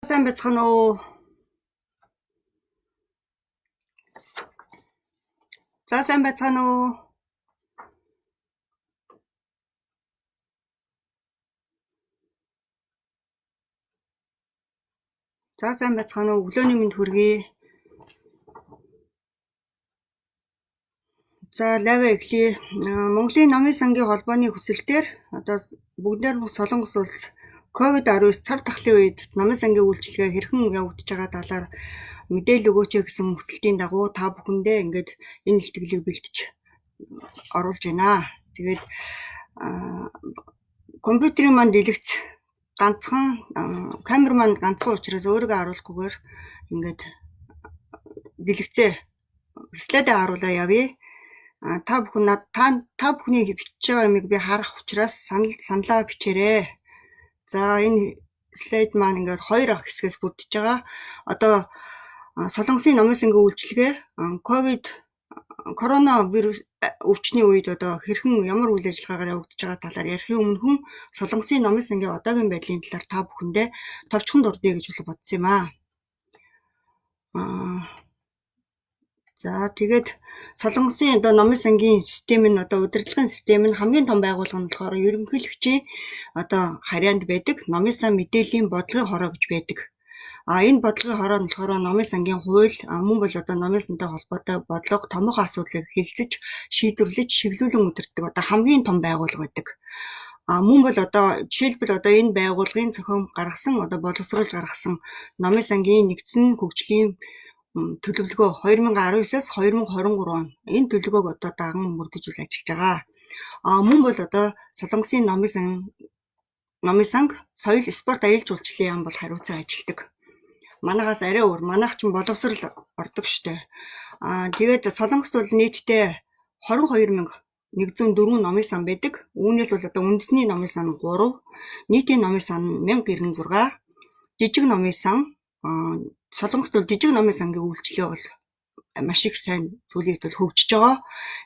Сайн байцгаана уу? За сайн байцгаана уу? За сайн байцгаана уу? Өглөөний мэнд хүргэе. За лайваа эхлэе. Монголын намын сангийн холбооны хүсэлтээр одоо бүгдээр Солонгос улс COVID-19 цар тахлын үед намын сангийн үйлчилгээ хэрхэн явагдаж байгаа талаар мэдээлэл өгөөч гэсэн хүсэлтийн дагуу та бүхэндээ ингээд энэ илтгэлийг бэлтэж оруулж байна. Тэгээд компьютерийн маань дэлгэц ганцхан, камер маань ганцхан учраас өөрийгөө харуулахгүйгээр ингээд дэлгэцээ слайдаа харуулаа явъя. Та бүхэн та бүхний бичиж байгаа юмыг би харах учраас саналаа бичээрэй. За энэ слайд маань ингээд хоёр хэсгээс бүрдэж байгаа. Одоо Солонгосын намын сангийн үйлчилгээ ковид коронавирус өвчний үед одоо хэрхэн ямар үйл ажиллагаагаар явагдаж байгаа талаар ярихын өмнөхөн Солонгосын намын сангийн одоогийн байдлын талаар та бүхэндээ товчхон дурдъя гэж бодсон юм аа. За тэгээд Солонгосын одоо намын сангийн систем нь одоо удирдлагын систем нь хамгийн том байгууллага нь болохоор ерөнхийлөгчийн одоо харьяанд байдаг намын сан мэдээллийн бодлогын хороо гэж байдаг. А энэ бодлогын хороо нь болохоор намын сангийн хууль мөн бол одоо намын сантай холбоотой бодлого томоохон асуудлыг хэлцэж, шийдвэрлэж, чиглүүлэн удирддаг одоо хамгийн том байгууллага байдаг. А мөн бол одоо жишээлбэл одоо энэ байгууллагын зохион гаргасан одоо боловсруулж гаргасан намын сангийн нэгдсэн хөгжлийн төлөвлөгөө 2019-аас 2023 он энэ төлөвлөгөөг одоо даган мөрдөж ажиллаж байгаа. А мөн бол одоо Солонгосын намын санг соёл, спорт, аялал жуулчлалын яам бол хариуцсан ажилладаг. Манайхаас арай өөр. Манайх ч боловсрал ордог штэ. Аа тэгээд Солонгост бол нийтдээ 22,104 номын сан байдаг. Үүнээс бол одоо үндэсний номын сан 3, нийтийн номын сан 1096, жижиг номын сан Солонгост бол жижиг номын сангийн үйлчилгээ бол маш их сайн зүйлийг бол хөгжиж байгаа.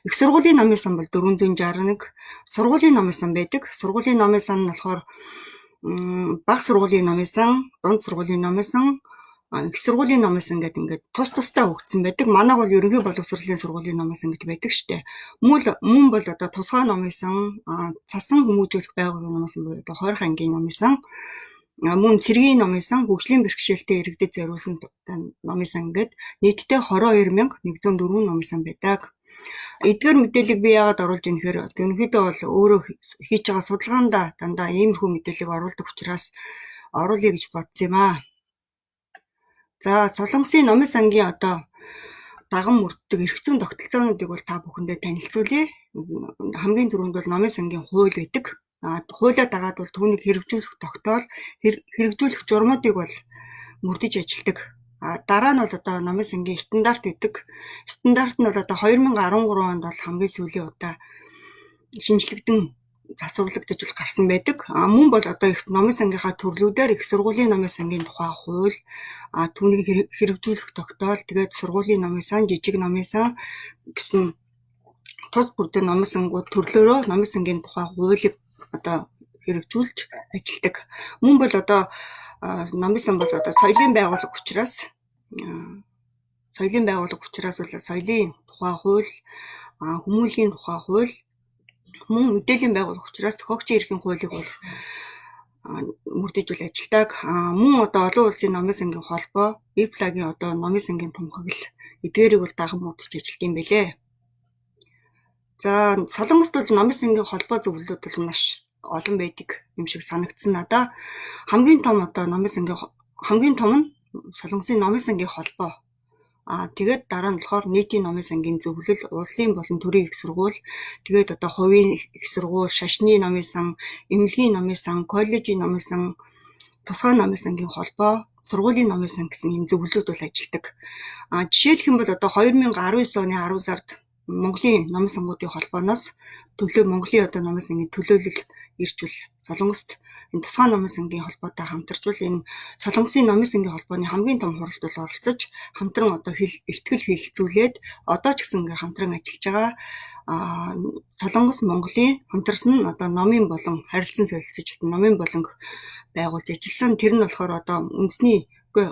Их сургуулийн номын сан бол 461, сургуулийн номын сан байдаг. Сургуулийн номын сан нь болохоор бага сургуулийн номын сан, дунд сургуулийн номын сан, их сургуулийн номын сан гэдэг ингээд тус тусдаа хөгжсөн байдаг. Манайх бол ерөнхий боловсролын сургуулийн номын сан гэж байдаг штэ. Мөн бол одоо тусгай номын сан, цасан хүмүүжүүлэх байгууллагын номын сан буюу одоо 20 ангийн номын сан, мөн цэргийн номын сан, хөгжлийн бэрхшээлтэй иргэдэд зориулсан номын сан гээд нийтдээ 22,104 номын сан байдаг. Эдгээр мэдээллийг би яагаад оруулж ийн гэхээр ерөнхийдөө бол өөрөө хийж байгаа судалгаандаа дандаа иймэрхүү мэдээллийг оруулдаг учраас оруулъя гэж бодсон юм аа. За Солонгосын номын сангийн одоо даган мөрддөг эрх зүйн тогтолцоонуудыг бол та бүхэндээ танилцуулъя. Хамгийн түрүүнд бол номын сангийн хууль байдаг. Хуулиа дагаад бол түүнийг хэрэгжүүлэх тогтоол, хэрэгжүүлэх журмуудыг бол мөрдөж ажилладаг. Дараа нь бол одоо номын сангийн стандарт гэдэг. Стандарт нь бол одоо 2013 онд бол хамгийн сүүлийн удаа шинжлэгдэн засварлагдаж гарсан байдаг. Мөн бол одоо их номын сангийнхаа төрлүүдээр их сургуулийн номын сангийн тухай хууль, түүнийг хэрэгжүүлэх тогтоол, тэгээд сургуулийн номын сан, жижиг номын сан гэсэн тус бүрдээ номын сангууд төрлөөрөө номын сангийн тухай хуулийг одоо хэрэгжүүлж ажилладаг. Мөн бол одоо номын сан бол одоо соёлын байгууллага учраас бол соёлын тухай хууль, хүмүүнлэгийн тухай хууль, мөн мэдээллийн байгууллага учраас зохиогчийн эрхийн хуулийг бол мөрдөж ажилладаг. Мөн одоо олон улсын номын сангийн холбоо, ИПЛА-гийн одоо номын сангийн тунхаглал эдгээрийг бол даган мөрдөж ажилладаг юм билээ. За Солонгост бол номын сангийн холбоо зөвлөлүүд бол маш олон байдаг юм шиг санагдсан надаа. Хамгийн том одоо номын сангийн хамгийн том нь Солонгосын номын сангийн холбоо. Тэгээд дараа нь болохоор нийтийн номын сангийн зөвлөл, улсын болон төрийн их сургууль, тэгээд одоо хувийн их сургууль, шашны номын сан, эмнэлгийн номын сан, коллежийн номын сан, тусгай номын сангийн холбоо, сургуулийн номын сан гэсэн ийм зөвлөлүүд бол ажилладаг. Жишээлх юм бол одоо 2019 оны 10 сард Монголын номын сангуудын холбооноос төлөө Монголын одоо номын сангийн төлөөлөл ирж бол Солонгост энэ тусгай номын сангийн холбоотой хамтарч бол энэ Солонгосын номын сангийн холбооны хамгийн том хуралд бол оролцож хамтран одоо ихтгэл хэлэлцүүлээд одоо ч гэсэн ингээ хамтран ажиллаж байгаа. Солонгос Монголын хамтарсан нь одоо номын болон харилцан солилцож номын болонг байгуулж ажилласан. Тэр нь болохоор одоо үндэсний үгүй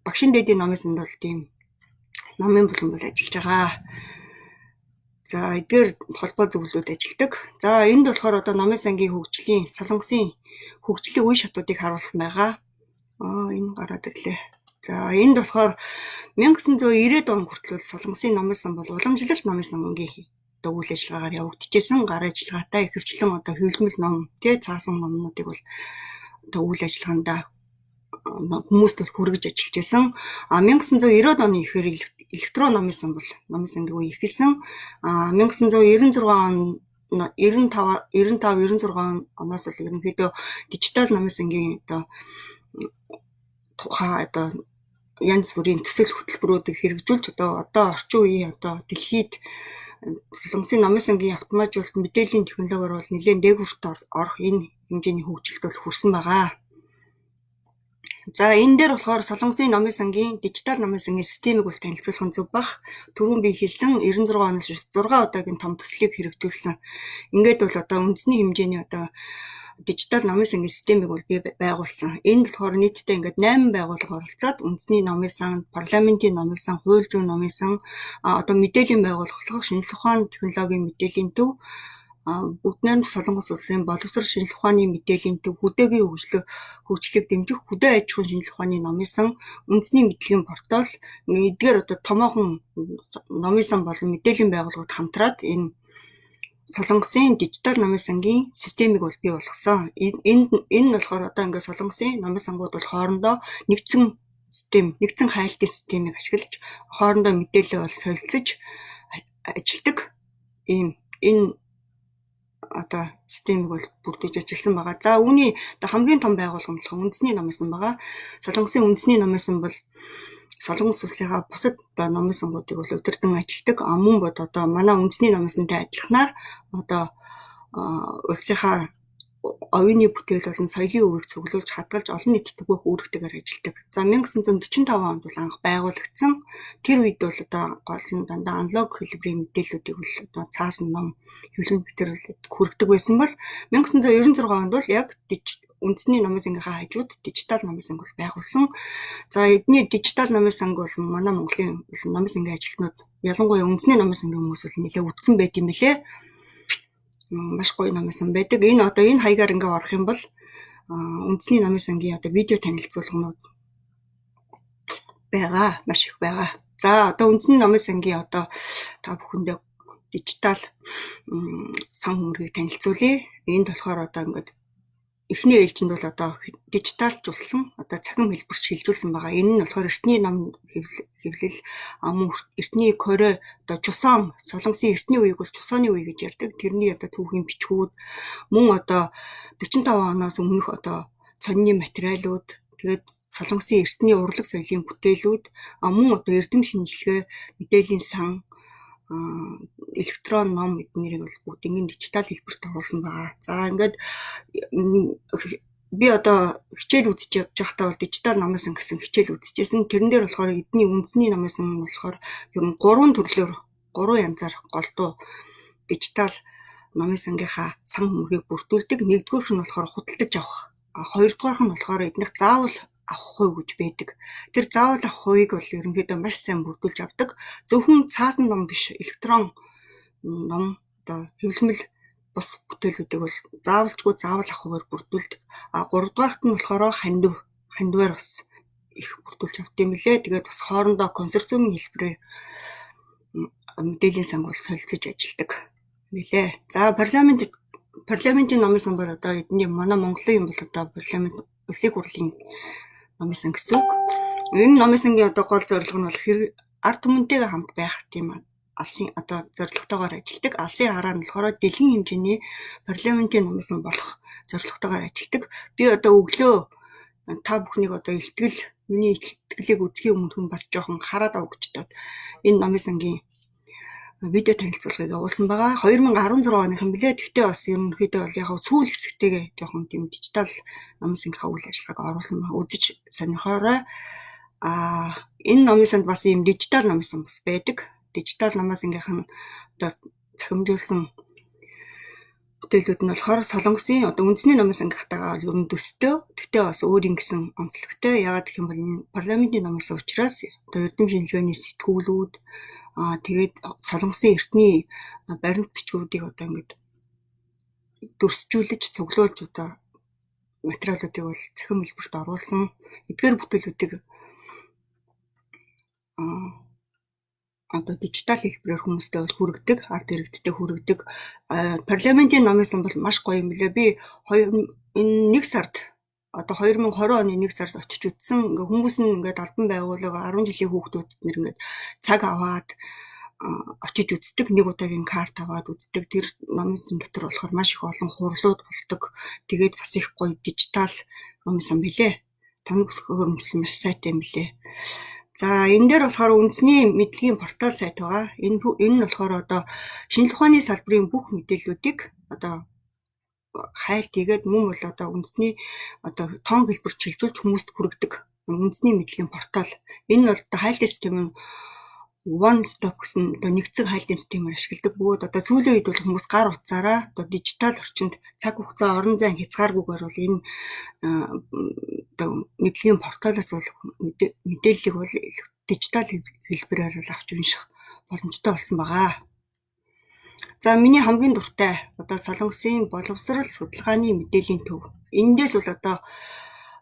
багшийн дээдийн номын санд бол тийм номын булан бол ажиллаж байгаа. За эдгээр холбоо зөвлөлүүд ажилладаг. За энд болохоор одоо номын сангийн хөгжлийн Солонгосын хөгжлийн үе шатуудыг харуулсан байгаа. Энэ гараад ирлээ. За энд болохоор 1990-ад он хүртэл Солонгосын номын сан бол уламжлалт номын сангийн одоо үйл ажиллагаагаар явагдчихсэн. Гар ажиллагаатай ихэвчлэн одоо хэвлэмэл ном, тий цаасан номнуудыг бол одоо үйл ажиллагаанд хүмүүст бол хүргэж ажиллаж байсан. А 1990-ад оны ихээр электрон номын сан бол номын сангийн үе эхэлсэн. А 1996 он 95 96 оноос бол ерөнхийдөө дижитал номын сангийн одоо тухай одоо янз бүрийн төсөл хөтөлбөрүүдийг хэрэгжүүлж одоо орчин үеийн одоо дэлхийд Солонгосын номын сангийн автоматжуулалт мэдээллийн технологиор бол нэлээд дээгүүрт орох энэ хэмжээний хөгжилт бол хүрсэн байгаа. За энэ дээр болохоор Солонгосын номын сангийн дижитал номын сангийн системийг бол танилцуулах нь зөв бах. Түрүүн би хэлсэн 96 оноос 6 удаагийн том төслийг хэрэгжүүлсэн. Ингээд бол одоо үндэсний хэмжээний одоо дижитал номын сангийн системийг бол бий байгуулсан. Энд болохоор нийтдээ ингээд 8 байгууллага оролцоод үндэсний номын сан, парламентын номын сан, хууль зүйн номын сан, одоо мэдээллийн байгууллага болох шинжлэх ухааны технологийн мэдээллийн төв, бүгд найрамдах Солонгос улсын боловсрол шинжлэх ухааны мэдээллийн төв, хөдөөгийн хөгжлийг дэмжих хөдөө аж ахуйн шинжлэх ухааны номын сан, үндэсний мэдлэгийн портал эдгээр одоо томоохон номын сан болон мэдээллийн байгууллагууд хамтраад энэ Солонгосын дижитал номын сангийн системийг бол бий болгосон. Энэ нь болохоор одоо ингээд Солонгосын номын сангууд бол хоорондоо нэгдсэн систем, нэгдсэн хайлтын системийг ашиглаж хоорондоо мэдээлэл бол солилцож ажилладаг ийм энэ одоо системийг бол бүрдүүлж ажилласан байгаа. За үүний одоо хамгийн том байгууллага нь болохоор үндэсний номын сан байгаа. Солонгосын үндэсний номын сан бол Солонгос улсынхаа бусад одоо номын сангуудыг бол удирдан ажилладаг. А мөн бод одоо манай үндэсний номын сантай адилханаар одоо улсынхаа оюуны бүтээл болон соёлын өвийг цуглуулж хадгалж олон нийтэд түгээх үүрэгтэйгээр ажилладаг. За 1945 онд бол анх байгуулагдсан. Тэр үед бол одоо гол нь дандаа аналог хэлбэрийн мэдээллүүдийг бол одоо цаасан ном хэвлэмэл материал хүргэдэг байсан бол 1996 онд бол яг үндэсний номын сангийнхаа хажууд дижитал номын санг бол байгуулсан. За эдний дижитал номын санг бол манай Монголын номын сангийн ажилтнууд ялангуяа үндэсний номын сангийн хүмүүс бол нэлээд үзсэн байт юм билээ. Маш гоё номын сан байдаг. Энэ одоо энэ хаягаар ингээ орох юм бол үндэсний номын сангийн одоо видео танилцуулганууд байгаа. Маш их байгаа. За одоо үндэсний номын сангийн одоо та бүхэндээ дижитал сан хөмрөгийг танилцуулъя. Энд болохоор одоо ингээд эхний ээлжинд бол одоо дижиталжуулсан одоо цахим хэлбэрт шилжүүлсэн байгаа. Энэ нь болохоор эртний ном хэвлэл, мөн эртний корей одоо Чусон, Солонгосын эртний үеийг бол Чусоны үе гэж ярьдаг. Тэрний одоо түүхийн бичгүүд, мөн одоо 45 оноос өмнөх одоо сонины материалууд, тэгээд Солонгосын эртний урлаг соёлын бүтээлүүд, мөн одоо эрдэм шинжилгээ, мэдээллийн сан, электрон ном эднэрийг бол бүгдийг дижитал хэлбэрт оруулсан байгаа. За ингээд би одоо хичээл үзэж явж байхдаа бол дижитал номын сан гэсэн хичээл үзчихсэн. Тэрэн дээр болохоор эдний үндэсний номын сан болохоор ер нь 3 төрлөөр 3 янзаар голдуу дижитал номын сангийнхаа сан хөмрөгийг бүрдүүлдэг. Нэгдүгээрх нь болохоор худалдаж авах. Хоёрдугаарх нь болохоор эднийх заавал авах хувь гэж байдаг. Тэр заавал авах хувийг бол ерөнхийдөө маш сайн бүрдүүлж авдаг. Зөвхөн цаасан ном биш, электрон ном одоо хэвлэмэл бус бүтээлүүдийг бол заавалчгүй заавал авах хувиар бүрдүүлдэг. А гуравдугаарт нь болохоор хандиваар бас их бүрдүүлж авд юм лээ. Тэгээд бас хоорондоо консорциумын хэлбэрээр мэдээллийн санг бол солилцож ажилладаг нэлээ. За парламентын номын сан бол одоо эдний манай Монголын юм бол одоо парламент улсын хурлын номын сан гэсэн үг. Энэ номын сангийн одоо гол зорилго нь бол ард түмэнтэйгээ хамт байх тийм алсын одоо зорилготойгоор ажилладаг. Алсын хараа нь болохоор дэлхийн хэмжээний парламентын номын сан болох зорилготойгоор ажилладаг. Би одоо өглөө та бүхнийг одоо илтгэл миний илтгэлийг үзэхийн өмнө бас жоохон хараад ав гэж бодоод энэ номын сангийн видео танилцуулгыг явуулсан байгаа. 2016 оных юм билээ. Тэгтээ бас ерөнхийдөө бол яг сүүл хэсэгтэйгээ жоохон тийм дижитал номын сангийнхаа үйл ажиллагааг оруулсан байгаа. Үзэж сонирхоорой. Энэ номын санд бас ийм дижитал номын сан бас байдаг. Дижитал номын сангийнх нь одоо цахимжуулсан бүтээлүүд нь болохоор Солонгосын одоо үндэсний номын сангийнхтайгаа ер нь төстэй. Гэхдээ бас өөр ингэсэн онцлогтой. Яагаад гэх юм бол энэ парламентын номын сан учраас одоо эрдэм шинжилгээний сэтгүүлүүд тэгээд Солонгосын эртний баримт бичгүүдийг одоо ингээд дүрсжүүлж цуглуулж одоо материалуудыг бол цахим хэлбэрт оруулсан. Эдгээр бүтээлүүдийг одоо дижитал хэлбэрээр хүмүүстэй бол хүргэдэг, ард иргэдтэй хүргэдэг. Парламентын номын сан бол маш гоё юм билээ. Би энэ нэг сард одоо 2020 оны 1 сард очиж үзсэн. Ингээ хүмүүс нь ингээд албан байгууллага 10 жилийн хүүхдүүд нэр ингээд цаг аваад очиж үздэг. Нэг удаагийн карт аваад үздэг. Тэр номын сан дотор болохоор маш их олон хурлууд болдог. Тэгээд бас их гоё дижитал номын сан билээ. Таныг хөрөмжлөл маш сайтай юм билээ. За энэ дээр болохоор үндэсний мэдлэгийн портал сайт байгаа. Энэ нь болохоор одоо шинжлэх ухааны салбарын бүх мэдээллүүдийг одоо хайлт хийгээд мөн бол одоо үндэсний одоо тоон хэлбэрт шилжүүлж хүмүүст хүргэдэг үндэсний мэдлэгийн портал. Энэ нь бол одоо хайлтын систем нь one stop гэсэн одоо нэгдсэн хайлтын системээр ашигладаг бөгөөд одоо сүүлийн үед бол хүмүүс гар утсаараа одоо дижитал орчинд цаг хугацаа орон зайн хязгааргүйгээр бол энэ одоо мэдлэгийн порталаас бол мэдээллийг бол дижитал хэлбэрээр бол авч унших боломжтой болсон байгаа. За миний хамгийн дуртай одоо Солонгосын боловсрол судалгааны мэдээллийн төв. Эндээс бол одоо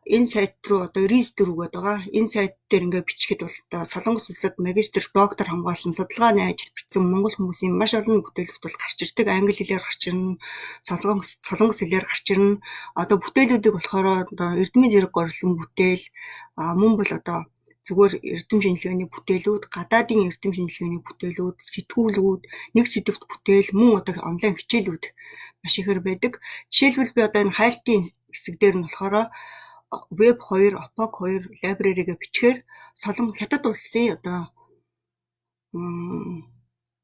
энэ сайт руу одоо 99 гэдэг байгаа. Энэ сайт дээр ингээд бичихэд бол одоо Солонгос улсад магистр, доктор хамгаалсан судалгааны ажил бичсэн монгол хүмүүсийн маш олон бүтээлүүд бол гарч ирдэг. Англи хэлээр гарч ирнэ, солонгос хэлээр гарч ирнэ. Одоо бүтээлүүдийг болохоор одоо эрдмийн зэрэг горилсон бүтээл, мөн бол одоо зүгээр эрдэм шинжилгээний бүтээлүүд, гадаадын эрдэм шинжилгээний бүтээлүүд, сэтгүүлүүд, нэг сэдэвт бүтээл, мөн одоо онлайн хичээлүүд маш ихээр байдаг. Жишээлбэл би одоо энэ хайлтын хэсэг дээр нь болохоор Web 2, Epoch 2 library-гээ бичгээр Хятад улсын одоо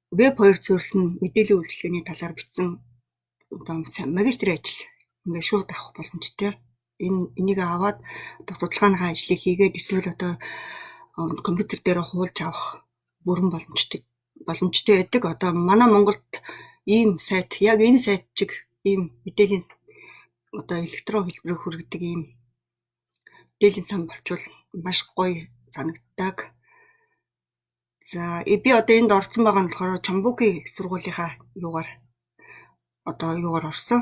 Web 2 суурилсан мэдээллийн үйлчилгээний талаар бичсэн одоо магистрийн ажил ингээд шууд авах боломжтой. Энийг аваад одоо судалгааныхаа ажлыг хийгээд эсвэл одоо компьютер дээр хуулж авах бүрэн боломжтой байдаг. Одоо манай Монголд ийм сайт, яг энэ сайт чиг ийм мэдээллийн одоо электрон хэлбэрээр хүргэдэг ийм мэдээллийн сан болчвол маш гоё санагддаг. За би одоо энд орсон байгаа нь болохоор Чонбуки их сургуулийнхаа юугаар одоо юугаар орсон.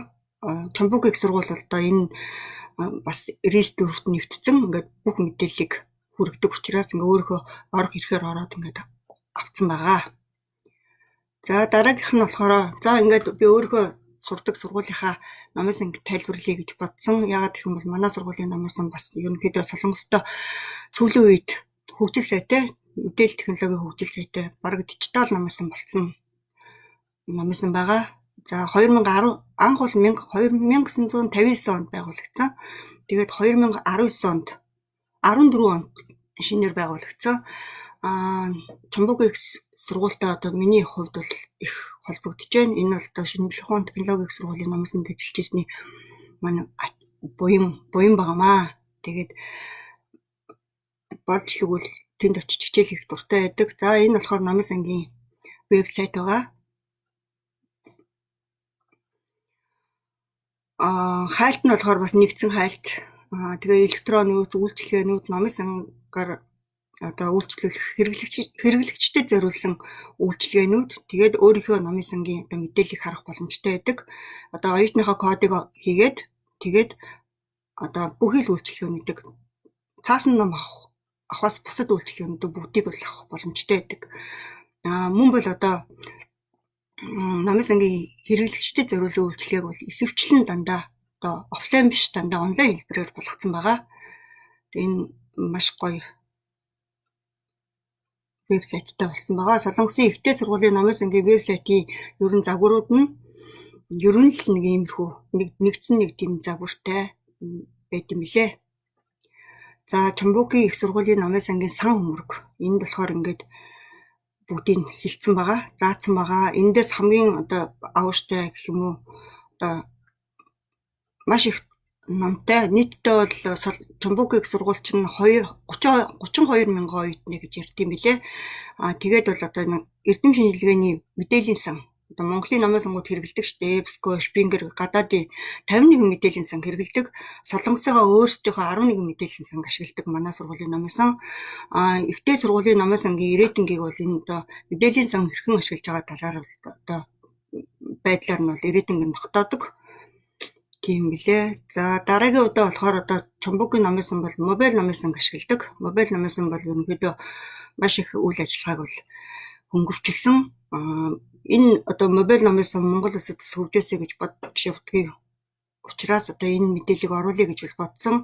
Чонбуки их сургууль бол одоо энэ бас RIS 4-т нэгтсэн ингээд бүх мэдээллийг хүргэдэг учраас ингээ өөрийнхөө орох ирэхээр ороод ингээд авцсан байгаа. За дараагийнх нь болохоор за ингээд би өөрийнхөө сурдаг сургуулийнхаа номын сан тайлбарлая гэж бодсон. Яагаад гэх юм бол манай сургуулийн номын сан бас ерөнхийдөө Солонгостой сүүлийн үед хөгжил сайтай, мэдээлэл технологийн хөгжил сайтай, бараг дижитал номын сан болсон номын сан байгаа. За 2010 анх бол 1959 онд байгуулагдсан. Тэгээд 2019 онд 14 онд шинээр байгуулагдсан. Чонбук их сургуультай одоо миний хувьд бол их холбогдож байна. Энэ бол одоо шинжлэх ухааны технологийн их сургуулийн номын санд ажиллаж ирсний манай буян байгаамаа. Тэгээд болж л тэнд очиж хичээл хийх дуртай байдаг. За энэ болохоор номын сангийн вебсайт байгаа. Хайлт нь болохоор бас нэгдсэн хайлт. Тэгээ электрон нөөц, үйлчилгээнүүд номын сангаар одоо үйлчлүүлэх хэрэглэгчдэд зориулсан үйлчилгээнүүд, тэгээд өөрийнхөө номын сангийн одоо мэдээллийг харах боломжтой байдаг. Одоо оюутныхоо кодыг хийгээд тэгээд одоо бүхий л үйлчилгээнүүдийг цаасан ном авахаас бусад үйлчилгээнүүдийг бүгдийг бол авах боломжтой байдаг. Мөн бол одоо номын сангийн хэрэглэгчдэд зориулсан үйлчилгээг бол ихэвчлэн дандаа одоо офлайн биш дандаа онлайн хэлбэрээр болгоцсон байгаа. Энэ маш гоё вебсайттай болсон байгаа. Солонгосын ихтэй сургуулийн номын сангийн вебсайтын ерөн загварууд нь ерөн л нэг иймэрхүү нэгдсэн нэг тийм загвартай байд юм билээ. За Чонбуки их сургуулийн номын сангийн сан хөмрөг. Энд болохоор ингээд бүгдийг хилцэн байгаа, заасан байгаа. Эндээс хамгийн одоо авууштай гэх юм уу одоо маш их номтой. Нийтдээ бол Чонбуки их сургууль чинь 32 мянган оюутны гэж ярьд юм билээ. Тэгээд бол одоо эрдэм шинжилгээний мэдээллийн сан Одоо Монголын номын сангууд хэрэглэдэг шүү дээ. EBSCO, Springer гадаадын 51 мэдээллийн санг хэрэглэдэг. Солонгосыгоо өөрсдийнхөө 11 мэдээллийн санг ашигладаг манай сургуулийн номын сан. Ихтэй сургуулийн номын сангийн рейтингийг бол энэ одоо мэдээллийн сан хэрхэн ашиглаж байгаа талаар одоо байдлаар нь бол рейтинг нь тогтоодог. Тийм билээ. За дараагийн удаа болохоор одоо Чумбугийн номын сан бол мобайл номын санг ашигладаг. Мобайл номын сан бол ерөнхийдөө маш их үйл ажиллагааг бол хөнгөвчлсөн. Энэ одоо мобайл номын сан Монгол улсад хөгжөөсэй гэж бодож явдгийг учраас одоо энэ мэдээллийг оруулъя гэж бол бодсон.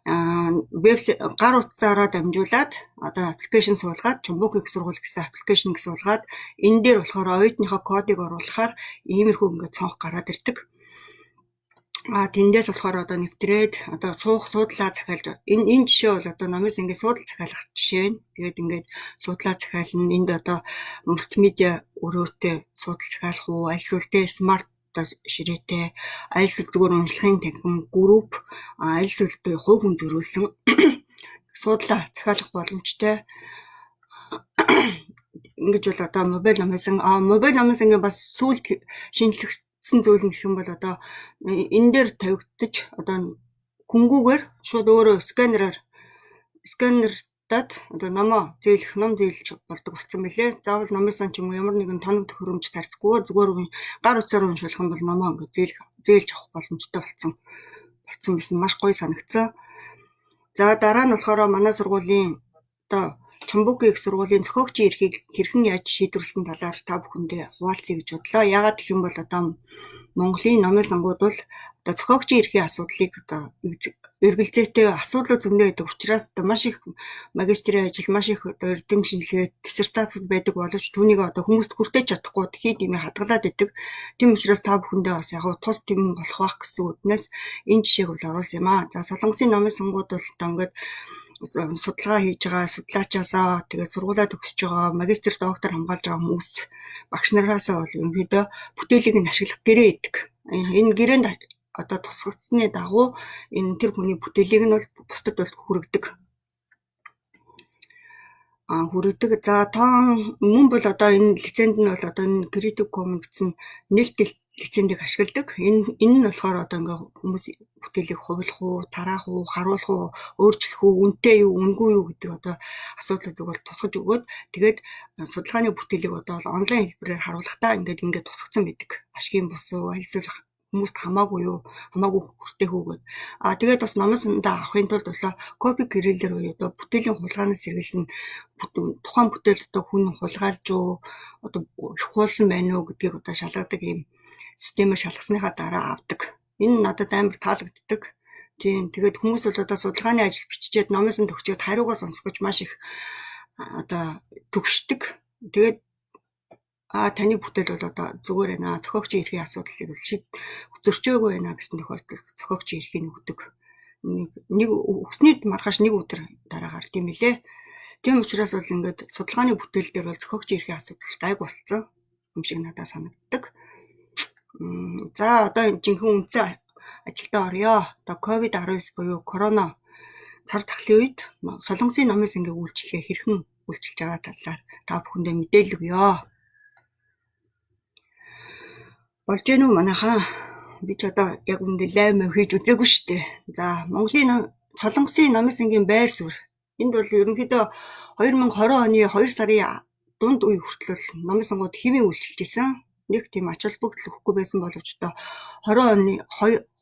Веб гар утсаараа дамжуулаад одоо application суулгаад Чумбук их сургууль гэсэн application ийг суулгаад энэ дээр болохоор оюутныхоо кодыг оруулахаар иймэрхүү ингээд цонх гараад ирдэг. Тэндээс болохоор одоо нэвтрээд одоо суух суудлаа захиалж энэ жишээ бол одоо номын сангийн суудал захиалах жишээ байна. Тэгээд ингээд суудлаа захиална. Энд одоо мультимедиа өрөөтэй суудал захиалах уу, аль эсвэл тэ смарт одоо ширээтэй, аль эсвэл зүгээр уншлагын танхим, групп, аль эсвэл хувь хүн зориулсан суудлаа захиалах боломжтой. Ингэж бол одоо мобайл номын сан, мобайл номын сангийн бас сүүлд шинэчлэгдсэн зүйл нь гэх юм бол одоо энэ дээр тавигдаж одоо хөнгүүгээр шууд өөрөө сканердаад одоо номоо зээлэх, ном зээлж болдог болсон билээ. Заавал номын сан ч юм уу ямар нэгэн тоног төхөөрөмж тарцгүйгээр зүгээр гар утсаар уншуулах юм бол номоо ингээд зээлж авах боломжтой болсон байсан. Маш гоё санагдсан. За дараа нь болохоор манай сургуулийн одоо Чумбугийн их сургуулийн зохиогчийн эрхийг хэрхэн яаж шийдвэрлэсэн талаар та бүхэндээ хуваалцъя гэж бодлоо. Яагаад гэх юм бол одоо Монголын номын сангууд бол одоо зохиогчийн эрхийн асуудлыг одоо эргэлзээтэй асуудлууд зөндөө байдаг учраас одоо маш их магистрийн ажил, маш их одоо эрдэм шинжилгээ, диссертацууд байдаг боловч түүнийг одоо хүмүүст хүртээж чадахгүй хий дэмий хадгалаад байдаг. Тийм учраас та бүхэндээ бас яг тус тэм болох байх гэсэн үднээс энэ жишээг бол оруулсан юм аа. За Солонгосын номын сангууд бол одоо ингээд судалгаа хийж байгаа судлаачаасаа тэгээд сургуулаа төгсөж байгаа магистр, доктор хамгаалж байгаа хүмүүс багш нараасаа бол ерөнхийдөө бүтээлийг нь ашиглах гэрээ өгдөг. Энэ гэрээнд одоо тусгагдсаны дагуу энэ тэр хүний бүтээлийг нь бол бусдад бол хүргэдэг. Хүргэдэг. За тоон мөн бол одоо энэ лиценз нь бол одоо энэ Creative Commons гэсэн нээлттэй лицензийг ашигладаг. Энэ нь болохоор одоо ингээ хүмүүс бүтээлийг хувилах уу, тараах уу, харуулах уу, өөрчлөх үү, үнэтэй юу, үнэгүй юу гэдэг одоо асуудлуудыг бол тусгаж өгөөд тэгээд судалгааны бүтээлийг одоо онлайн хэлбэрээр харуулахдаа ингээд тусгацсан байдаг. Ашигын бус уу, аль эсвэл хүмүүст хамаагүй юу, хамаагүй хүртээх үү гээд. Тэгээд бас номын сандаа авахын тулд болоо copy гэрээлэр буюу одоо бүтээлийн хулгайнаас сэргийлсэн тухайн бүтээл одоо хүн хулгайлж уу, одоо их хуулсан байна уу гэдгийг одоо шалгадаг ийм системээр шалгасныхаа дараа авдаг. Энэ надад амар таалагддаг. Тийм, тэгээд хүмүүс бол одоо судалгааны ажил биччихээд номын санд төгсчөөд хариугаа сонсгож маш их одоо төгшдөг. Тэгээд таны бүтээл бол одоо зүгээр байна. Зохиогчийн эрхийн асуудлыг бол зөрчөөгүй байна гэсэн тохиолдолд зохиогчийн эрхийг өгдөг. Нэг өгсөний маргааш нэг өдөр дараагаар тийм билээ. Тийм учраас бол ингээд судалгааны бүтээл дээр бол зохиогчийн эрхийн асуудал гайг болцсон юм шиг надад санагддаг. За одоо жинхэнэ үндсэн ажилдаа оръё. Одоо COVID-19 буюу корона цар тахлын үед Солонгосын номын сангийн үйлчилгээ хэрхэн үйлчилж байгаа талаар та бүхэндээ мэдээлэл өгье. Болж гэнэ үү манайхаа? Би ч одоо яг үүндээ лайв мэв хийж үзээгүй шүү дээ. За Монголын Солонгосын номын сангийн байр суурь. Энд бол ерөнхийдөө 2020 оны 2 сарын дунд үе хүртэл номын сангууд хэвийн үйлчилж исэн. Нэг тийм ач холбогдол өгөхгүй байсан боловч одоо 20 оны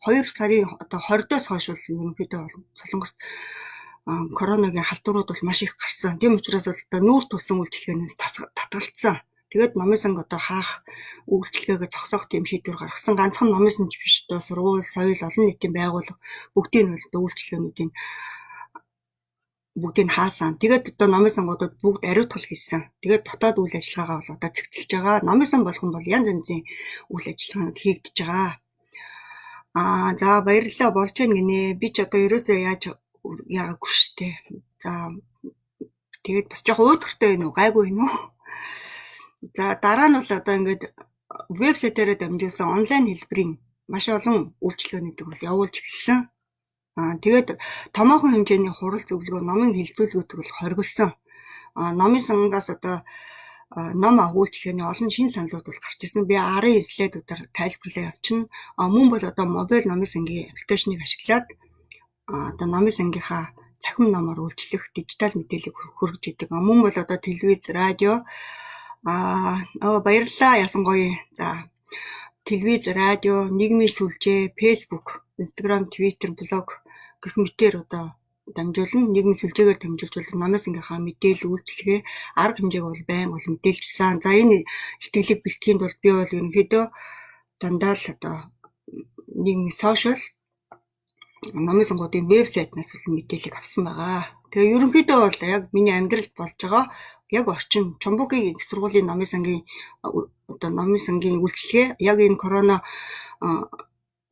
2 сарын одоо 20-оос хойш бол ерөнхийдөө Солонгост коронагийн халтурууд бол маш их гарсан. Тийм учраас бол одоо нүүр тулсан үйлчилгээнээс татгалцсан. Тэгээд номын санг одоо хаах үйлчилгээгээ зогсоох тийм шийдвэр гаргасан. Ганцхан номын санч биш одоо сургууль, соёл, олон нийтийн байгууллага бүгдийг нь бол үйлчилгээнүүдийн бүгдийг нь хаасан. Тэгээд одоо номын сангуудад бүгд ариутгал хийсэн. Тэгээд дотоод үйл ажиллагаагаа бол одоо цэгцэлж байгаа. Номын сан болгон бол янз янзын үйл ажиллагаанууд хийгдэж байгаа. За баярлалаа болж байна гинэ. Би ч одоо ерөөсөө яаж яагаагүй шүү дээ. За тэгээд бас жоохон уйтгартай байна уу? Гайгүй байна уу? За дараа нь бол одоо ингээд вебсайтаараа дамжуулсан онлайн хэлбэрийн маш олон үйлчилгээнүүдийг бол явуулж эхэлсэн. Тэгээд томоохон хэмжээний хурал зөвлөгөө, номын хэлэлцүүлгүүдийг бол хоригдсон. Номын сангаас одоо ном авах үйлчилгээний олон шинэ саналууд бол гарч ирсэн. Би арын слайдуудаар тайлбарлаа явуулчихна. Мөн бол одоо мобайл номын сангийн application ыг ашиглаад одоо номын сангийнхаа цахим номоор үйлчлэх дижитал мэдээллийг хүргэж идэг. Мөн бол одоо телевиз, радио баярлалаа ясан гоё. За телевиз, радио, нийгмийн сүлжээ, Facebook, Instagram, Twitter, блог гэх мэтээр одоо дамжуулна. Нийгмийн сүлжээгээр дамжуулж бол номын сангийнхаа мэдээлэл, үйлчилгээ, арга хэмжээг бол байнга бол мэдээлжсэн. За энэ илтгэлийг бэлтгэхийн тулд би бол ерөнхийдөө дандаа л одоо нийгмийн social номын сангуудын вебсайтнаас бол мэдээллийг авсан байгаа. Тэгээ ерөнхийдөө бол яг миний амьдралд болж байгаа яг орчин Чонбукийн их сургуулийн номын сангийн одоо номын сангийн үйлчилгээ яг энэ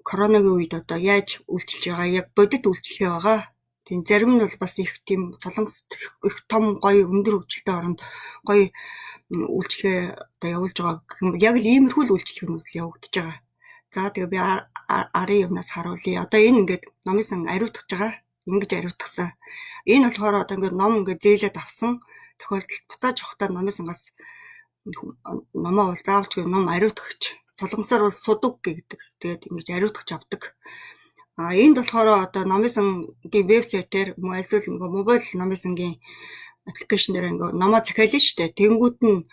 коронагийн үед одоо яаж үйлчилж байгаа яг бодит үйлчилгээ байгаа. Тийм зарим нь бол бас их тийм Солонгост их том гоё өндөр хөгжилтэй оронд гоё үйлчилгээ одоо явуулж байгаа. Яг л иймэрхүү л үйлчилгээнүүд явагдаж байгаа. За тэгээ би арын юмнаас харуулъя. Одоо энэ ингээд номын сан ариутгаж байгаа. Ингэж ариутгасан. Энэ болохоор одоо ингээд ном ингээд зээлээд авсан тохиолдолд буцааж авахдаа номын сангаас номоо бол заавалчгүй ном ариутгагч. Солонгосоор бол судаг гэдэг. Тэгээд ингэж ариутгаж авдаг. А энд болохоор одоо номын сангийн вебсайтаар мөн эсвэл нөгөө мобайл номын сангийн application дээр ингээ номоо захиална шүү дээ. Тэнгүүт нь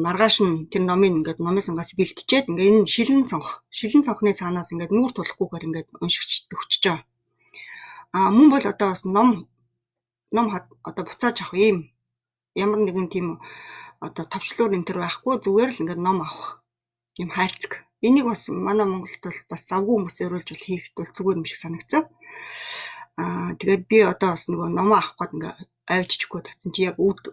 маргааш нь тэр номыг ингээд номын сангаас бэлтжээд ингээ энэ шилэн цонх, шилэн цонхны цаанаас ингээд нүүр тулахгүйгээр ингээд уншигч өгчөж байгаа. А мөн бол одоо бас ном одоо буцааж авах ийм ямар нэгэн тийм одоо товчлуур энэ төр байхгүй зүгээр л ингээд ном авах ийм хайрцаг. Энийг бас манай Монголд бол бас завгүй хүмүүс зориулж бол хийх бол зүгээр юм шиг санагдсан. Аа тэгээд би одоо бас нөгөө номоо авах гээд ингээ авчихгүй татсан чи яг үүд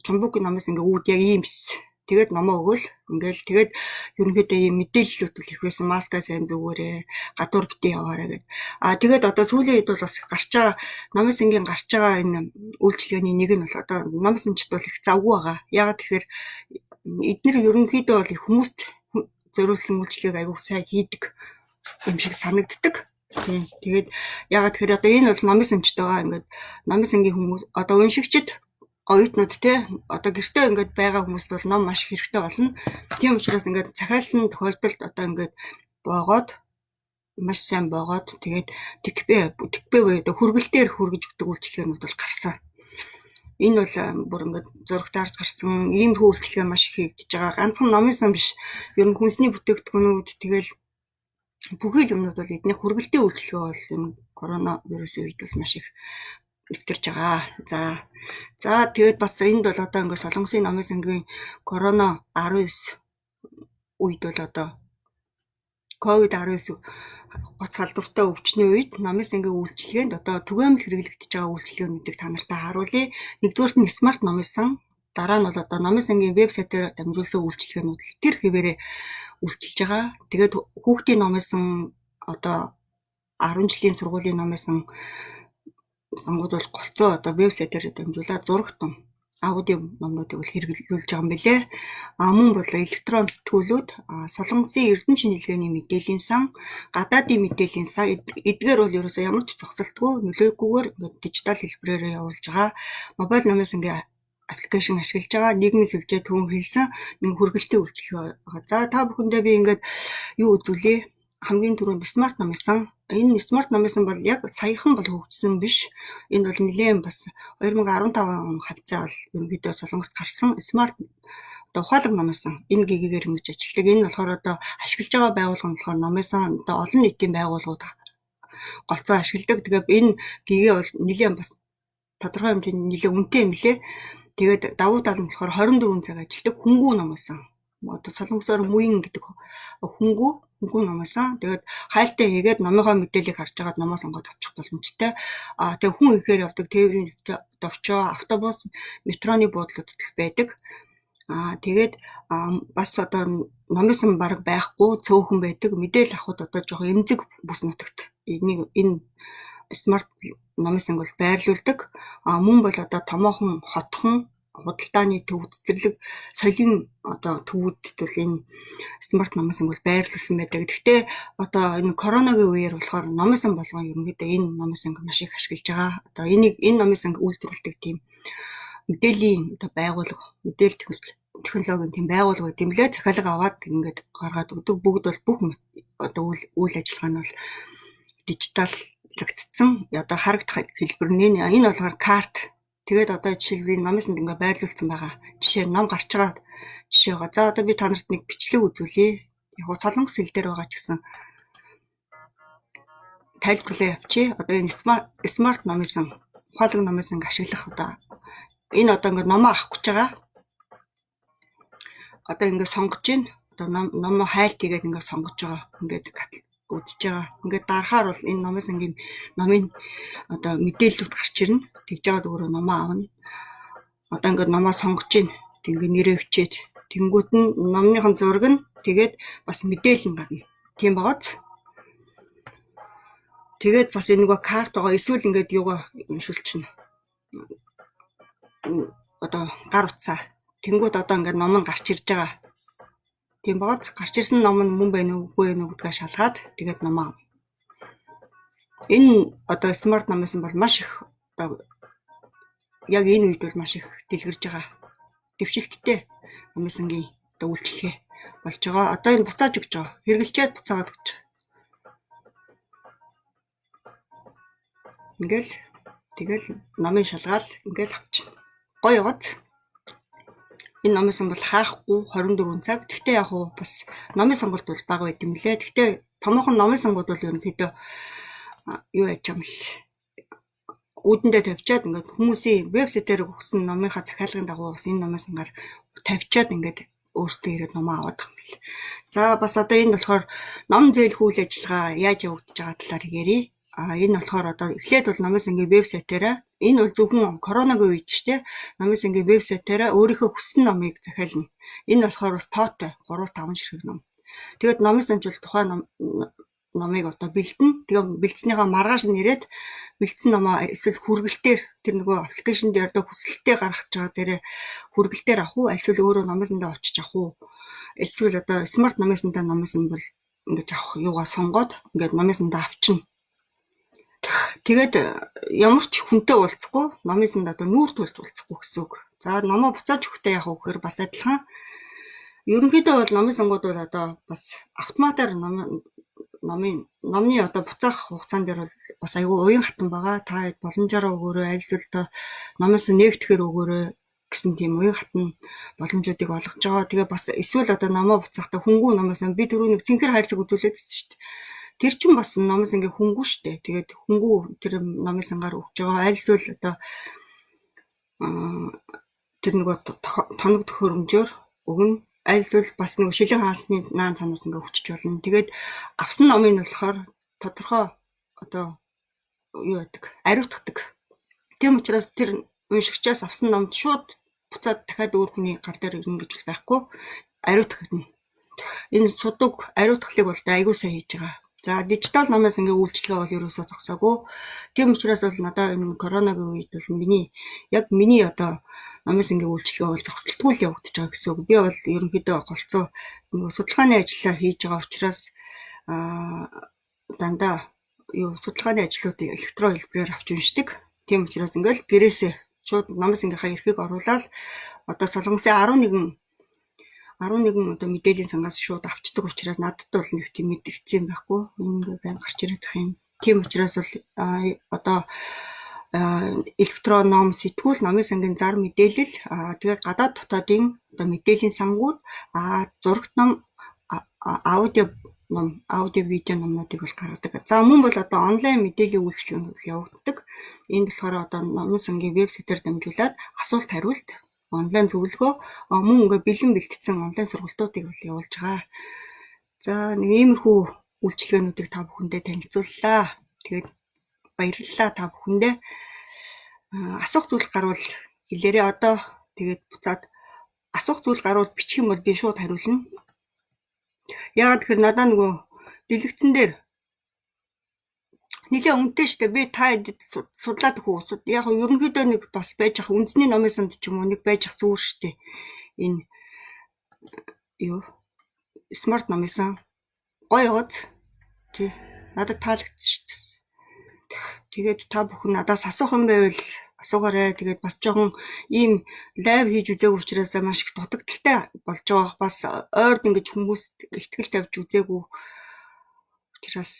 Чонбукийн номоос ингээ үүд яг ийм биш. Тэгээд номоо өгөөл ингээл тэгээд ерөнхийдөө ийм мэдээллүүд бол их байсан. Маска сайн зүгээрээ, гадуур битгий яваарай гэд. Аа тэгээд одоо сүүлийн үед бол бас гарч байгаа номын сангийн гарч байгаа энэ үйлчилгээний нэг нь бол одоо номын санчид бол их завгүй байгаа. Яагаад тэгэхээр эднэр ерөнхийдөө бол их хүмүүст зориулсан үйлчилгээг аягүй сайн хийдэг юм шиг санагддаг. Тийм. Тэгээд яагаад тэгэхээр одоо энэ бол номын санчид байгаа. Ингээд номын сангийн хүмүүс одоо уншигчид оюутнууд те одоо гэртээ ингээд байгаа хүмүүст бол ном маш хэрэгтэй болно. Тийм учраас ингээд захиалсан тохиолдолд одоо ингээд боогоод маш сайн боогоод тэгээд ТГП ТГП буюу одоо хүргэлтээр хүргэж өгдөг үйлчилгээнүүд бол гарсан. Энэ бол бүр ингээд зурагтаарч гарсан иймэрхүү үйлчилгээ маш их хийгдэж байгаа. Ганцхан номын сан биш. Ер нь хүнсний бүтээгдэхүүнүүд тэгэл бүхий л юмнууд бол эдний хүргэлтийн үйлчилгээ бол энэ коронавирусын үед бол маш их нэвтэрч байгаа. За тэгээд бас энд бол одоо ингээд Солонгосын номын сангийн корона 19 үед бол одоо COVID-19 гоц халдвартай өвчний үед номын сангийн үйлчилгээнд одоо түгээмэл хэрэглэгдэж байгаа үйлчилгээнүүдийг та нартай харуулъя. Нэгдүгээрт нь смарт номын сан, дараа нь бол одоо номын сангийн вебсайтаар дамжуулсан үйлчилгээнүүд тэр хэвээрээ үйлчилж байгаа. Тэгээд хүүхдийн номын сан одоо 10 жилийн сургуулийн номын сан сангууд бол голцоо одоо вебсайтаар дамжуулаад зурагт ном, аудио номнуудыг бол хэрэглүүлж байгаа юм билээ. А мөн бол электрон сэтгүүлүүд, Солонгосын эрдэм шинжилгээний мэдээллийн сан, гадаадын мэдээллийн сан эдгээр бол ерөөсөө ямар ч зогсолтгүй нөлөөгүйгээр дижитал хэлбэрээр явуулж байгаа. Мобайл номын сангийн application ашиглаж байгаа. Нийгмийн сүлжээ түрүүн хэлсэн нэг хүргэлтийн үйлчилгээ байгаа. За та бүхэндээ би ингээд юу үзүүлье? Хамгийн түрүүнд смарт номын сан. Энэ смарт номын сан бол яг саяхан бол хөгжсөн биш. Энэ бол нэлээд бас 2015 он хавцаа бол ерөнхийдөө Солонгост гарсан смарт одоо ухаалаг номын сан энэ гэгээгээр ингэж ажилладаг. Энэ болохоор одоо ашиглаж байгаа байгууллага нь болохоор номын сан одоо олон нийтийн байгууллагууд голцоо ашигладаг. Тэгээд энэ гэгээ бол нэлээд бас тодорхой хэмжээнд нэлээд үнэтэй юм лээ. Тэгээд давуу тал нь болохоор 24 цаг ажилладаг хүнгүй номын сан. Одоо солонгосоор муйн гэдэг хүнгүй хүнгүй номын сан. Тэгээд хайлтаа хийгээд номынхоо мэдээллийг харж байгаад номоо сонгоод авчих боломжтой. Аа тэгээд хүн ихээр явдаг тээврийн товчоо, автобус, метроны буудлуудад л байдаг. Аа тэгээд бас одоо номын сан бараг байхгүй цөөхөн байдаг. Мэдээлэл авахд одоо жоохон эмзэг бүс нутагт энийг энэ смарт номын санг бол байрлуулдаг. А мөн бол одоо томоохон хотхон худалдааны төв, цэцэрлэг, соёлын одоо төвүүдэд бол энэ смарт номын санг бол байрлуулсан байдаг. Гэхдээ одоо энэ коронагийн үеэр болохоор номын сан болгон ерөнхийдөө энэ номын санг маш их ашиглаж байгаа. Одоо энийг энэ номын санг үйлдвэрлэдэг тийм мэдээллийн одоо байгууллага, мэдээлэл технологийн тийм байгууллага байт юм лээ. Захиалга аваад ингээд гаргаад өгдөг. Бүгд бол бүх одоо үйл ажиллагаа нь бол дижиталлагдсан. Одоо харагдах хэлбэр нь энэ болохоор карт. Тэгээд одоо жишээлбэл энэ номын санд ингээд байрлуулсан байгаа. Жишээ ном гарч байгаа жишээ байгаа. За одоо би та нарт нэг бичлэг үзүүлье. Яг нь солонгос хэл дээр байгаа ч гэсэн тайлбарлаа явчих. Одоо энэ смарт номын сан, ухаалаг номын санг ашиглах одоо энэ одоо ингээд номоо авах гэж байгаа. Одоо ингээд сонгож байна. Одоо номоо хайлт хийгээд ингээд сонгож байгаа. Ингээд үзэж байгаа. Ингээд дарахаар бол энэ номын сангийн номын одоо мэдээллүүд гарч ирнэ. Тэгж жагаад өөрөө номоо авна. Одоо ингээд номоо сонгож байна. Ингээд нэрээ бичээд тэнгүүт нь номныхон зураг нь тэгээд бас мэдээлэл нь гарна. Тийм байгааз. Тэгээд бас энэ нөгөө карт байгаа. Эсвэл ингээд юугаа уншуулчихна. Одоо гар утсаа. Тэнгүүд одоо ингээд ном нь гарч ирж байгаа. Тийм байгааз гарч ирсэн ном нь мөн байна уу, үгүй байна уу гэдгээ шалгаад тэгээд номоо авна. Энэ одоо смарт номын сан бол маш их одоо яг энэ үед бол маш их дэлгэрж байгаа. Дэвшилттэй номын сангийн одоо үйлчилгээ болж байгаа. Одоо энэ буцааж өгч байгаа. Хэрэглэчээд буцаагаад өгч байгаа. Ингээл тэгэл номын шалгаал ингээл авчна. Гоё яваад. Энэ номын сан бол хаахгүй 24 цаг. Тэгтээ яг уу бас номын сонголт бол бага байд юм лээ. Тэгтээ томоохон номын сонгууд бол ерөнхийдөө юу яаж юм л үүдэндээ тавьчаад ингээд хүмүүсийн вебсайтаар өгсөн номынхаа захиалгын дагуу бас энэ номын сангаар тавьчаад ингээд өөрсдөө ирээд номоо аваад байгаа юм л. За бас одоо энэ болохоор ном зээлэх үйл ажиллагаа яаж явагдаж байгаа талаар ярья. А энэ болохоор одоо эхлээд бол номын сангийн вебсайтаараа энэ бол зөвхөн коронагийн үед шүү дээ. Номын сангийн вебсайтаараа өөрийнхөө хүссэн номыг захиална. Энэ болохоор бас тоотой 3-5 ширхэг ном. Тэгээд номын санч бол тухайн номыг одоо бэлдэнэ. Тэгээ бэлдснийхаа маргааш нь ирээд бэлдсэн номоо эсвэл хүргэлтээр тэр нөгөө аппликейшн дээр одоо хүсэлтээ гаргаж байгаа дээрээ хүргэлтээр авах уу эсвэл өөрөө номын сандаа очиж авах уу эсвэл одоо смарт номын сандаа номын сан бол ингэж авах юугаа сонгоод ингээд номын сандаа авчна. Тэгээд ямар ч хүнтэй уулзахгүй номын санд одоо нүүр тулж уулзахгүй гэсэн үг. За номоо буцааж өгөхдөө яах вэ гэхээр бас адилхан. Ерөнхийдөө бол номын сангууд бол одоо бас автоматар номны одоо буцаах хугацаан дээр бол бас айгүй уян хатан байгаа. Та боломжоор өгөөрэй, аль эсвэл одоо номоос нээгдэхээр өгөөрэй гэсэн тийм уян хатан боломжуудыг олгож байгаа. Тэгээ бас эсвэл одоо номоо буцахдаа хөнгүү номоос би түрүү нэг цэнхэр хайрцаг үзүүлээд байсан шүү дээ. Тэр чинь бас номоос ингээ хөнгүү шүү дээ. Тэгээд хөнгүү тэр номын сангаар өгч байгаа. Аль эсвэл одоо тэр нөгөө тоног төхөөрөмжөөр өгнө. Аль эсвэл бас нэг шилэн хаалтны наан цаанаас ингээ өгчөж болно. Тэгээд авсан номыг нь болохоор тодорхой одоо юу яадаг, ариутгадаг. Тийм учраас тэр уншигчаас авсан номд шууд буцаад дахиад өөр хүний гар дээр ирнэ гэж байхгүй. Ариутгах нь. Энэ судаг ариутгалыг бол айгүй сайн хийж байгаа. За дижитал номоос ингээ үйлчилгээ бол ерөөсөө зогсоогүй. Тийм учраас бол надад энэ коронагийн үед бол миний одоо номоос ингээ үйлчилгээ бол зогсолтгүй л явагдаж байгаа гэсэн үг. Би бол ерөнхийдөө голцоо нөгөө судалгааны ажлаа хийж байгаа учраас дандаа юу судалгааны ажлуудыг электрон хэлбэрээр авч уншдаг. Тийм учраас ингээл гэрээсээ шууд номоос ингийнхаа эрхийг оруулаад одоо Солонгосын 11 одоо мэдээллийн сангаас шууд авчдаг учраас надад бол нэг тийм мэдэгдсэн юм байхгүй. Энэ ингээ гарч ирээд их юм. Тийм учраас бол одоо электрон ном сэтгүүл номын сангийн зар мэдээлэл тэгээд гадаад дотоодын одоо мэдээллийн сангууд зурагт ном аудио ном аудио видео номнуудыг бол гаргадаг. За мөн бол одоо онлайн мэдээллийн үйлчилгээ нь явагддаг. Энд болохоор одоо номын сангийн вебсайтаар дамжуулаад асуулт хариулт онлайн зөвлөгөө мөн ингээ бэлэн бэлтгэсэн онлайн сургалтуудыг бол явуулж байгаа. За нэг иймэрхүү үйлчилгээнүүдийг та бүхэндээ танилцууллаа. Тэгээд баярлалаа та бүхэндээ. Асуух зүйл гарвал хэлээрэй одоо. Тэгээд буцаад асуух зүйл гарвал бичих юм бол би шууд хариулна. Яагаад гэхээр надаа нөгөө дэлгэцэн дээр нэлээ үнэтэй шүү дээ. Би та судлаад өгөх үү? Яг ерөнхийдөө нэг бас байж ах үндэсний номын санд ч юм уу нэг байж ах зүгээр шүү дээ. Энэ юу смарт номын сан гоё яваад тий надад таалагдсан шүү дээ. Тэгээд та бүхэн надаас асуух юм байвал асуугаарай. Тэгээд бас жоохон ийм live хийж үзээгүй учраас маш их дутагдалтай болж байгаа. Бас ойрд ингэж хүмүүст илтгэл тавьж үзээгүй учраас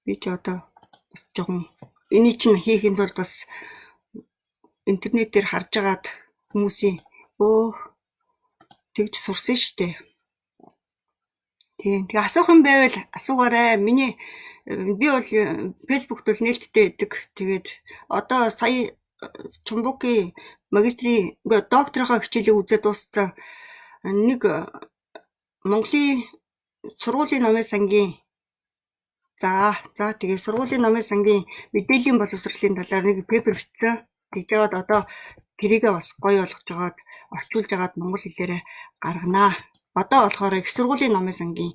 би ч одоо бас жоохон энийг чинь хийхин тулд бас интернетээр харж агаад хүмүүсийн тэгж сурсан штэ. Тийм. Тэгээ асуух юм байвал асуугаарай. Би бол Facebook-т бол нээлттэй байдаг. Тэгээд одоо сая Чумбукийн магистрийн докторийнхаа хичээлийг үзээд дууссан. Нэг Монголын сургуулийн номын сангийн за тэгээ сургуулийн номын сангийн мэдээллийн боловсролын талаар нэг paper бичсэн. Тэгж яваад одоо тэрийгээ бас гоё болгож байгаад орчуулж байгаад монгол хэлээрээ гарганаа. Одоо болохоор их сургуулийн номын сангийн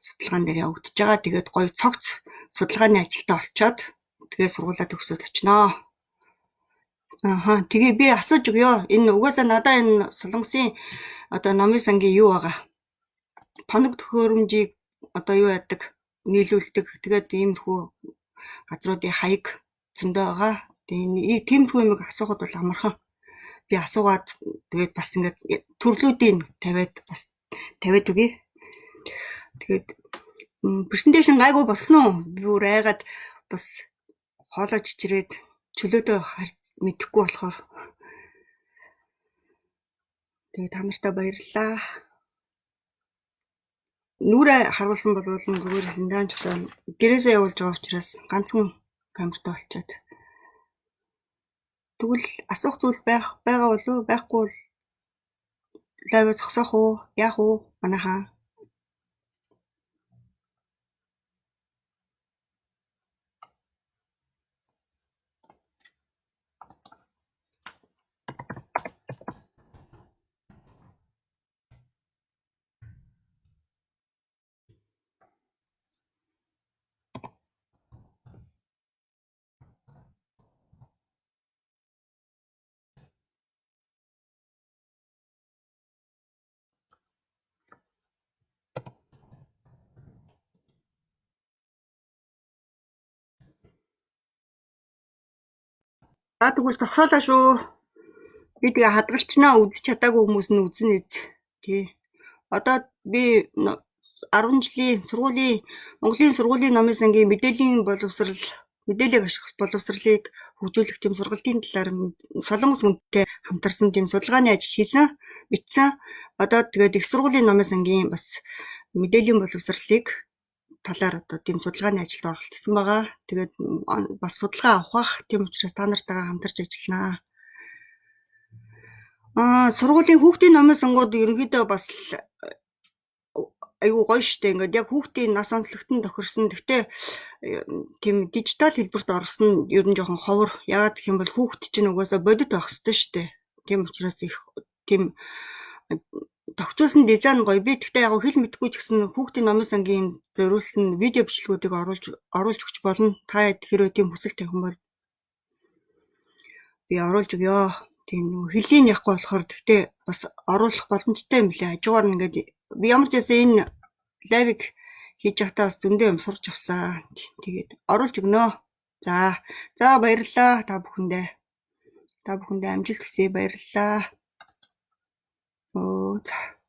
судалгаан дээр явагдаж байгаа. Тэгээд гоё цогц судалгааны ажилтаа олцоод тэгээ сургуулаа төгсөөд очноо. Тэгээ би асууж өгөө. Энэ угаасаа надаа энэ Солонгосын одоо номын сангийн юу байгаа? Тоног төхөөрөмжийг одоо юу яадаг? Нийлүүлдэг. Тэгээд иймэрхүү газруудын хаяг зөндөө байгаа. Тэгээ тиймэрхүү юмыг асуухад бол амархан. Би асуугаад тэгээд бас ингээд төрлүүдийг тавиад бас тавиад өгье. Тэгээд презентацийн гайгүй болсон уу? Би бүр айгаад бас хоолой чичрээд чөлөөдөө мэдэхгүй болохоор. Тэгээд та нартай баярлалаа. Нүрээ харуулсан бол зүгээр зэндаан ч одоо гэрээсээ явуулж байгаа учраас ганцхан камертай болчоод. Тэгвэл асуух зүйл байгаа болов уу? Байхгүй бол live зогсоох уу? Яах уу? Манайхаа. За тэгвэл зогсоолаа шүү. Би тэгээ хадгалчнаа үзэж чадаагүй хүмүүс нь үзнэ эз. Тий. Одоо би 10 жилийн сургуулийн Монголын сургуулийн номын сангийн мэдээллийн боловсрал, мэдээллийг ашиглах боловсролыг хөгжүүлэх тийм сургалтын талаар Солонгос хүнтэй хамтарсан тийм судалгааны ажил хийсэн, бичсэн. Одоо тэгээд их сургуулийн номын сангийн бас мэдээллийн боловсролыг талаар одоо тийм судалгааны ажилд оролцсон байгаа. Тэгээд бас судалгаа авах бах. Тийм учраас та нартайгаа хамтарч ажилланаа. Сургуулийн хүүхдийн номын сангууд ерөнхийдөө бас айгүй гоё штэ. Ингээд яг хүүхдийн нас онцлогт нь тохирсон. Гэхдээ тийм дижитал хэлбэрт орсон нь ер нь жоохон ховор. Яагаад гэх юм бол хүүхд чинь угаасаа бодит байх ёстой штэ. Тийм учраас их тийм тохижуулсан дизайн гоё. Би гэхдээ яг хэл мэдэхгүй ч гэсэн хүүхдийн номын сангийн зориулсан видео бичлэгүүдийг оруулж өгч болно. Та хэрвээ тийм хүсэл тавих юм бол би оруулж өгөө. Тийм нөгөө хөлийн яахгүй болохоор гэхдээ бас оруулах боломжтой юм лээ. Хажуугаар нь ингээд би ямар ч байсан энэ live ыг хийж байхдаа бас зөндөө юм сурч авсан. Тэгээд оруулж өгнө. За баярлалаа та бүхэндээ. Та бүхэндээ амжилт хүсье. Баярлалаа. За.